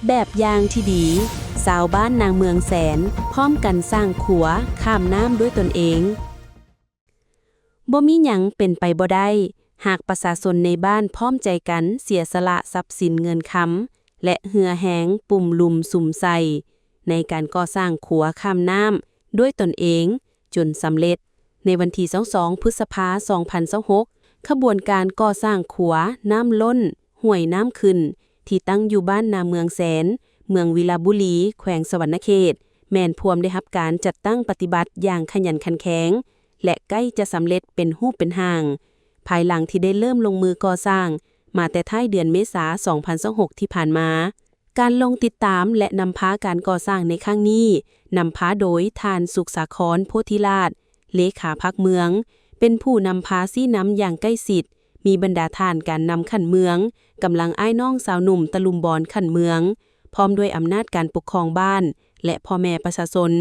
ແບບຢ່າງທີ່ດີ, ຊາວບ້ານນາເມືອງແສນ ພ້ອມກັນສ້າງຂົວຂ້າມນ້ຳດ້ວຍຕົນເອງ. ບໍ່ມີຫຍັງເປັນໄປບໍ່ໄດ້ ຫາກປະຊາຊົນໃນບ້ານພ້ອມໃຈກັນເສຍສະຫຼະຊັບສິນເງິນຄຳ ແລະ ເຫື່ອແຮງປຸ້ມລຸມສຸມໃສ່ ໃນການກໍ່ສ້າງຂົວຂ້າມນ້ຳດ້ວຍຕົນເອງຈົນສຳເລັດ. ໃນວັນທີຊາວສອງ ພຶດສະພາ ສອງພັນຊາວຫົກ ຂະບວນການກໍ່ສ້າງຂົວນ້ຳລົ້ນ ຫ້ວຍນ້ຳຂຶ້ນ ທີ່ຕັ້ງຢູ່ບ້ານນາເມືອງແສນ ເມືອງວິລະບູລີ ແຂວງສະຫວັນນະເຂດ ແມ່ນພວມໄດ້ຮັບການຈັດຕັ້ງປະຕິບັດຢ່າງຂະຫຍັນຂັນແຂງ ແລະ ໃກ້ຈະສຳເລັດເປັນຮູບເປັນຮ່າງ ພາຍຫຼັງທີ່ໄດ້ເລີ່ມລົງມືກໍ່ສ້າງມາແຕ່ທ້າຍເດືອນເມສາ ສອງພັນຊາວຫົກ ທີ່ຜ່ານມາ. ການລົງຕິດຕາມ ແລະ ນຳພາການກໍ່ສ້າງໃນຄັ້ງນີ້ ນຳພາໂດຍທ່ານ ສຸກສາຄອນ ໂພທິລາດ ເລຂາພັກເມືອງ ເປັນຜູ້ນຳພາຊີ້ນຳຢ່າງໃກ້ຊິດ, ມີບັນດາທ່ານການນຳຂັ້ນເມືອງ, ກຳລັງອ້າຍນ້ອງຊາວໜຸ່ມຕະລຸມບອນຂັ້ນເມືອງ, ພ້ອມດ້ວຍອຳນາດການປົກຄອງບ້ານ ແລະ ພໍ່ແມ່ປະຊາຊົນ.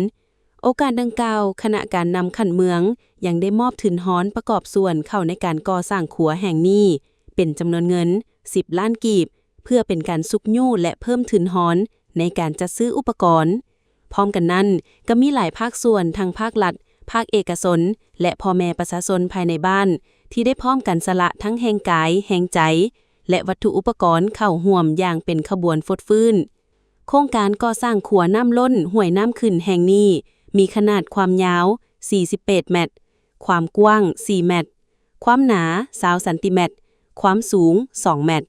ໂອກາດດັ່ງກ່າວ, ຄະນະການນຳຂັ້ນເມືອງຍັງໄດ້ມອບທຶນຮອນປະກອບສ່ວນເຂົ້າໃນການກໍ່ສ້າງຂົວແຫ່ງນີ້ ເປັນຈຳນວນເງິນສິບລ້ານກີບ ເພື່ອເປັນການຊຸກຍູ້ ແລະ ເພີ່ມທຶນຮອນໃນການຈັດຊື້ອຸປະກອນ. ພ້ອມກັນນັ້ນ, ກໍມີຫຼາຍພາກສ່ວນ, ທັງພາກລັດ, ພາກເອກະຊົນ ແລະ ພໍ່ແມ່ປະຊາຊົນພາຍໃນບ້ານ ທີ່ໄດ້ພ້ອມກັນສະຫຼະທັງແຮງກາຍ, ແຮງໃຈ ແລະ ວັດຖຸອຸປະກອນເຂົ້າຮ່ວມຢ່າງເປັນຂະບວນຟົດຟື້ນ. ໂຄງການກໍ່ສ້າງຂົວນ້ຳລົ້ນຫ້ວຍນ້ຳຂຶ້ນແຫ່ງນີ້ ມີຂະໜາດຄວາມຍາວສີ່ສິບແປດແມັດ, ຄວາມກວ້າງສີ່ແມັດ, ຄວາມໜາຊາວຊັນຕີແມັດ, ຄວາມສູງສອງແມັດ.